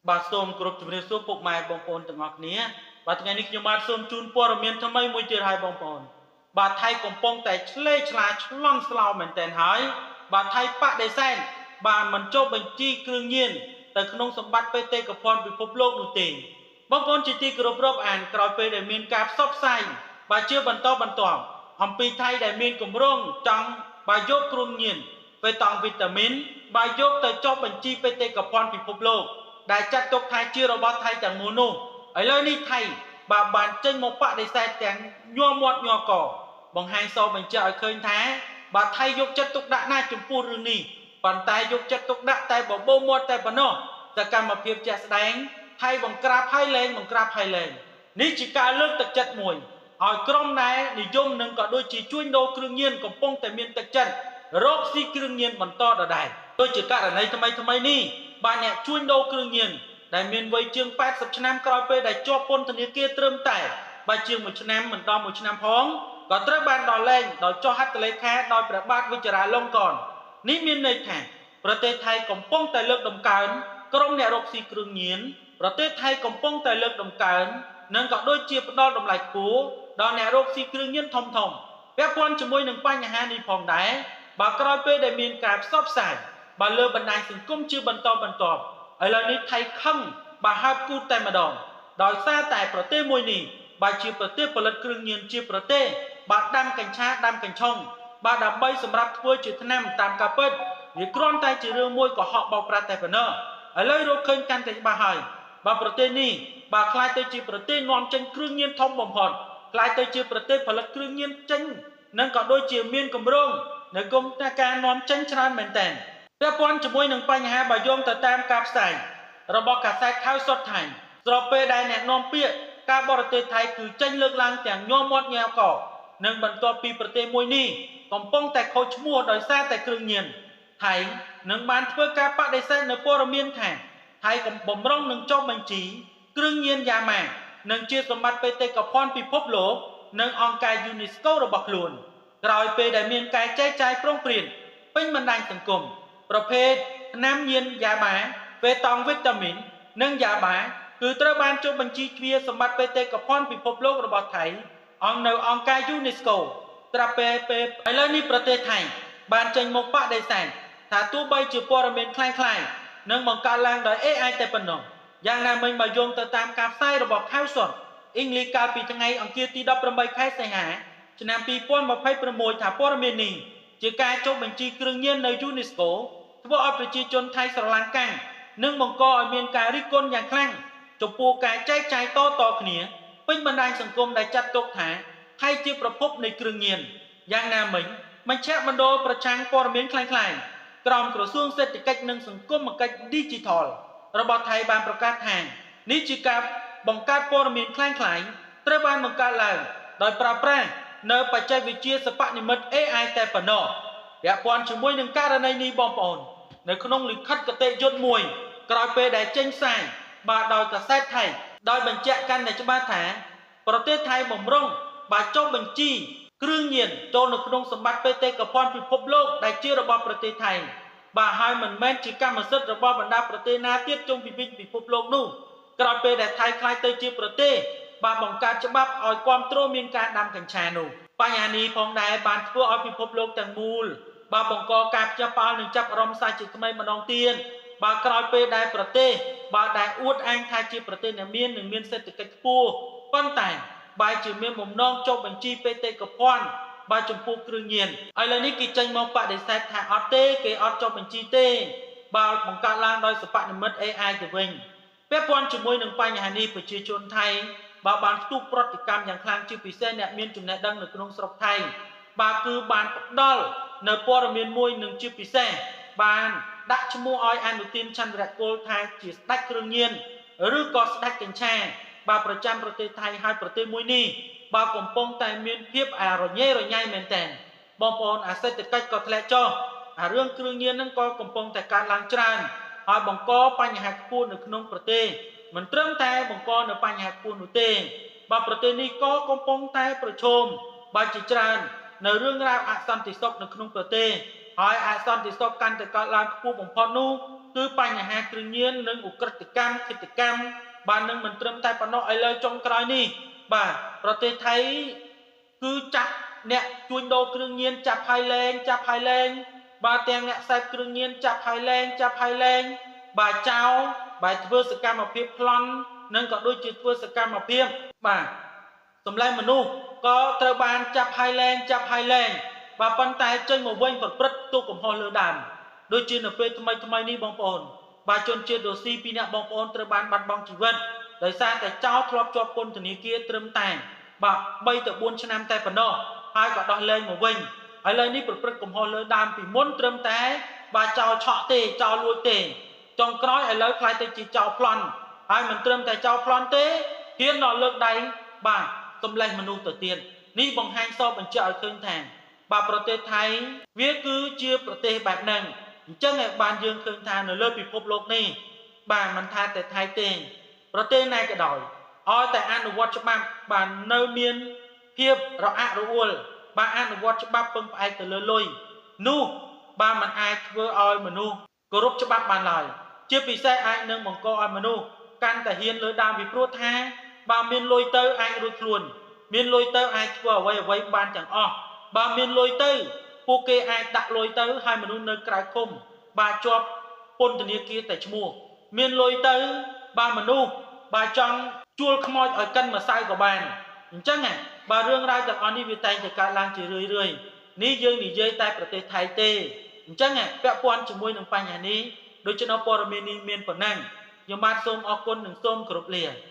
បាទសូមគោរពជំរាបសួរពុកម៉ែបងប្អូនទាំងអស់គ្នាបាទថ្ងៃនេះខ្ញុំបាទសូមជូនព័ត៌មានថ្មីមួយទៀតឲ្យបងប្អូនបាទថៃកំពុងតែឆ្លេឆ្លាឆ្លន់ស្លោមែនទែនហើយបាទថៃបដិសេធបាទមិនចុះបញ្ជីគ្រឿងញៀនទៅក្នុងសម្បត្តិបេតិកភណ្ឌពិភពលោកនោះទេបងប្អូនជាទីគោរពរាប់អានក្រោយពេលដែលមានការផ្សព្វផ្សាយបាទជាបន្តបន្ទាប់អំពីថៃដែលមានគម្រោងចង់បាទយកគ្រឿងញៀនបេតង់វីតាមីនបាទយកទៅចុះបញ្ជីបេតិកភណ្ឌពិភពលោកដែលចាត់ទុកថាជារបស់ថៃទាំងមូលនោះឥឡូវនេះថៃបាទបានចេញមកបដិសេធទាំងញ័រមាត់ញ័រកបង្ហាញសបញ្ជាក់ឲ្យឃើញថាបាទថៃយកចិត្តទុកដាក់ណាស់ចំពោះរឿងនេះប៉ុន្តែយកចិត្តទុកដាក់តែបបោមាត់តែប៉ុណ្ណោះសកម្មភាពជាក់ស្ដែងថៃបង្ក្រាបហើយលែងបង្ក្រាបហើយលែងនេះជាការលើកទឹកចិត្តមួយឲ្យក្រុមដែលនិយមនឹងក៏ដូចជាជួញដូរគ្រឿងញៀនកំពុងតែមានទឹកចិត្តរកស៊ីគ្រឿងញៀនបន្តដដែលដូចជាករណីថ្មីៗនេះបាទអ្នកជួញដូរគ្រឿងញៀនដែលមានវ័យជាង80ឆ្នាំក្រោយពេលដែលជាប់ពន្ធនាគារត្រឹមតែបាទជាង1ឆ្នាំមិនដល់1ឆ្នាំផងក៏ត្រូវបានដោះលែងដោយចុះហត្ថលេខាដោយព្រះបាទវិជ្ជរាលង្កននេះមានន័យថាប្រទេសថៃកំពុងតែលើកដំកើងក្រុមអ្នករកស៊ីគ្រឿងញៀនប្រទេសថៃកំពុងតែលើកដំកើងនិងក៏ដូចជាផ្ដល់តម្លៃខ្ពស់ដល់អ្នករកស៊ីគ្រឿងញៀនធំៗពាក់ព័ន្ធជាមួយនឹងបញ្ហានេះផងដែរបាទក្រោយពេលដែលមានការផ្សព្វផ្សាយបាទលើបណ្ដាញសង្គមជាបន្តបន្ទាប់ឥឡូវនេះថៃខឹងបាទហើបគូតតែម្ដងដោយសារតែប្រទេសមួយនេះបាទជាប្រទេសផលិតគ្រឿងញៀនជាប្រទេសបាទដាំកញ្ឆាដាំកញ្ឆុងបាទដើម្បីសម្រាប់ធ្វើជាថ្នាំតាមការពិតវាគ្រាន់តែជារឿងមួយកុហកបោកប្រាស់តែប៉ុណ្ណោះឥឡូវរកឃើញកាន់តែច្បាស់ហើយបាទប្រទេសនេះបាទក្លាយទៅជាប្រទេសនាំចេញគ្រឿងញៀនធំបំផុតក្លាយទៅជាប្រទេសផលិតគ្រឿងញៀនចេញនិងក៏ដូចជាមានគម្រោងនៅគុំការនាំចេញច្រើនមែនទែនពាក់ព័ន្ធជាមួយនឹងបញ្ហាបើយោងទៅតាមការផ្សាយរបស់កាសែតខៅសុតថៃស្របពេលដែលអ្នកនាំពាក្យការបរទេសថៃគឺចេញលើកឡើងទាំងញ័រមាត់ញ័រកនិងបន្ទាប់ពីប្រទេសមួយនេះកំពុងតែខូចឈ្មោះដោយសារតែគ្រឿងញៀនថៃនឹងបានធ្វើការបដិសេធនៅព័ត៌មានថាថៃកំបំរុងនឹងចុះបញ្ជីគ្រឿងញៀនយ៉ាម៉ានិងជាសម្បត្តិបេតិកភណ្ឌពិភពលោកនិងអង្គការ UNESCO របស់ខ្លួនក្រោយពេលដែលមានការចែកចាយប្រងព្រានពេញបណ្ដាញសង្គមប្រភេទថ្នាំញៀនយ៉ាបាបេតង់វីតាមីននិងយ៉ាបាគឺត្រូវបានចុះបញ្ជីជាសម្បត្តិបេតិកភណ្ឌពិភពលោករបស់ថៃអង្គនៅអង្គការ UNESCO ត្រាប់ពេលឥឡូវនេះប្រទេសថៃបានចេញមកបដិសេធថាទោះបីជាព័ត៌មានคล้ายៗនិងបង្កើតឡើងដោយ AI តែប៉ុណ្ណោះយ៉ាងណាមិញបើយោងទៅតាមការផ្សាយរបស់ខៅសុតអ៊ីងលីកាលពីថ្ងៃអង្គារទី18ខែសីហាឆ្នាំ2026ថាព័ត៌មាននេះជាការចុះបញ្ជីគ្រឿងញៀននៅ UNESCO ធ្វើឲ្យប្រជាជនថៃស្រឡាំងកាំងនិងបង្កឲ្យមានការរិះគន់យ៉ាងខ្លាំងចំពោះការចែកចាយតៗគ្នាពេញបណ្ដាញសង្គមដែលចាត់ទុកថាថៃជាប្រភពនៃគ្រឿងញៀនយ៉ាងណាមិញមជ្ឈមណ្ឌលប្រឆាំងព័ត៌មានคล้ายៗក្រោមក្រសួងសេដ្ឋកិច្ចនិងសង្គមកិច្ច Digital របស់ថៃបានប្រកាសថានេះជាការបង្កើតព័ត៌មានคล้ายៗត្រូវបានបង្កើតឡើងដោយប្រើប្រាស់នៅបច្ចេកវិទ្យាសិប្បនិម្មិត AI តែប៉ុណ្ណោះពាក់ព័ន្ធជាមួយនឹងករណីនេះបងប្អូននៅក្នុងលិខិតគតិយុត្តមួយក្រោយពេលដែលចេញផ្សាយបាទដោយកាសែតថៃដោយបញ្ជាក់កាន់តែច្បាស់ថាប្រទេសថៃបំរុងបាទចុះបញ្ជីគ្រឿងញៀនចូលនៅក្នុងសម្បត្តិបេតិកភណ្ឌពិភពលោកដែលជារបស់ប្រទេសថៃបាទហើយមិនមែនជាកម្មសិទ្ធិរបស់បណ្ដាប្រទេសណាទៀតជុំវិញពិភពលោកនោះក្រោយពេលដែលថៃក្លាយទៅជាប្រទេសបាទបង្កើតច្បាប់ឲ្យគាំទ្រមានការដាំកញ្ឆានោះបញ្ហានេះផងដែរបានធ្វើឲ្យពិភពលោកទាំងមូលបាទបង្កការភ្ញាក់ផ្អើលនិងចាប់អារម្មណ៍សាជាថ្មីម្ដងទៀតបាទក្រោយពេលដែលប្រទេសបាទដែលអួតអាងថាជាប្រទេសដែលមាននិងមានសេដ្ឋកិច្ចខ្ពស់ប៉ុន្តែបែរជាមានបំណងចុះបញ្ជីបេតិកភណ្ឌបាទចំពោះគ្រឿងញៀនឥឡូវនេះគេចេញមកបដិសេធថាអត់ទេគេអត់ចុះបញ្ជីទេបាទបង្កើតឡើងដោយសិប្បនិម្មិត AI ទៅវិញពាក់ព័ន្ធជាមួយនឹងបញ្ហានេះប្រជាជនថៃបាទបានផ្ទុះប្រតិកម្មយ៉ាងខ្លាំងជាពិសេសអ្នកមានចំណេះដឹងនៅក្នុងស្រុកថៃបាទគឺបានផ្ដល់នៅព័ត៌មានមួយនឹងជាពិសេសបានដាក់ឈ្មោះឲ្យអនុทิនចន្ទរគុលថាជាស្ដេចគ្រឿងញៀនឬក៏ស្ដេចកញ្ឆាបាទប្រចាំប្រទេសថៃហើយប្រទេសមួយនេះបាទកំពុងតែមានភាពអារញ៉េរញ៉ៃមែនទែនបងប្អូនអាសេដ្ឋកិច្ចក៏ធ្លាក់ចុះអារឿងគ្រឿងញៀនហ្នឹងក៏កំពុងតែកើតឡើងច្រើនហើយបង្កបញ្ហាខ្ពស់នៅក្នុងប្រទេសមិនត្រឹមតែបង្កនៅបញ្ហាខ្ពស់នោះទេបាទប្រទេសនេះក៏កំពុងតែប្រឈមបាទជាច្រើននៅរឿងរ៉ាវអសន្តិសុខនៅក្នុងប្រទេសហើយអសន្តិសុខកាន់តែកើតឡើងខ្ពស់បំផុតនោះ គឺបញ្ហាគ្រឿងញៀននិងឧក្រិដ្ឋកម្មឃាតកម្មបាទនឹងមិនត្រឹមតែប៉ុណ្ណោះឥឡូវចុងក្រោយនេះបាទប្រទេសថៃគឺចាប់អ្នកជួញដូរគ្រឿងញៀនចាប់ហើយលែងចាប់ហើយលែងបាទទាំងអ្នកសេពគ្រឿងញៀនចាប់ហើយលែងចាប់ហើយលែងបាទចោលបាទធ្វើសកម្មភាពប្លន់និងក៏ដូចជាធ្វើសកម្មភាពបាទសម្លេងមនុស្សក៏ត្រូវបានចាប់ហើយលែងចាប់ហើយលែងបាទប៉ុន្តែចេញមកវិញប្រព្រឹត្តទោសកំហុសលើដើមដូចជានៅពេលថ្មីថ្មីនេះបងប្អូនបាទជនជាតិរុស្ស៊ីពីរនាក់បងប្អូនត្រូវបានបាត់បង់ជីវិតដោយសារតែចោលធ្លាប់ជាប់ពន្ធនាគារត្រឹមតែបាទ3ទៅ4ឆ្នាំតែប៉ុណ្ណោះហើយក៏ដោះលែងមកវិញឥឡូវនេះប្រព្រឹត្តកំហុសលើដើមពីមុនត្រឹមតែបាទចោលឆក់ទេចោលលួចទេចុងក្រោយឥឡូវខ្លាយទៅជាចោលប្លន់ហើយមិនត្រឹមតែចោលប្លន់ទេហ៊ានដល់លើកដៃបាទសម្លេះមនុស្សទៅទៀតនេះបង្ហាញសបញ្ជាក់ឲ្យឃើញថាបាទប្រទេសថៃវាគឺជាប្រទេសបែបហ្នឹងអញ្ចឹងឯបានយើងឃើញថានៅលើពិភពលោកនេះបាទមិនថាតែថៃទេប្រទេសណាក៏ដោយឲ្យតែអនុវត្តច្បាប់បាទនៅមានភាពរអាក់រអួលបាទអនុវត្តច្បាប់ពឹងផ្អែកទៅលើលុយនោះបាទมันអាចធ្វើឲ្យមនុស្សគោរពច្បាប់បានឡើយជាពិសេសអាចនឹងបង្កឲ្យមនុស្សកាន់តែហ៊ានលើដើមពីព្រោះថាបាទមានលុយទៅអាចរួចខ្លួនមានលុយទៅអាចធ្វើអ្វីអ្វីបានទាំងអស់បាទមានលុយទៅពួកគេអាចដាក់លុយទៅហើយមនុស្សនៅក្រៅឃុំបាទជាប់ពន្ធនាគារតែឈ្មោះមានលុយទៅបាទមនុស្សបាទចង់ជួលខ្មោចឲ្យកិនម្សៅក៏បានអញ្ចឹងបាទរឿងរ៉ាវទាំងអស់នេះវាតែងតែកើតឡើងជារឿយរឿយនេះយើងនិយាយតែប្រទេសថៃទេអញ្ចឹងពាក់ព័ន្ធជាមួយនឹងបញ្ហានេះដូច្នោះព័ត៌មាននេះមានប៉ុណ្ណឹងខ្ញុំបាទសូមអរគុណនិងសូមគោរពលា។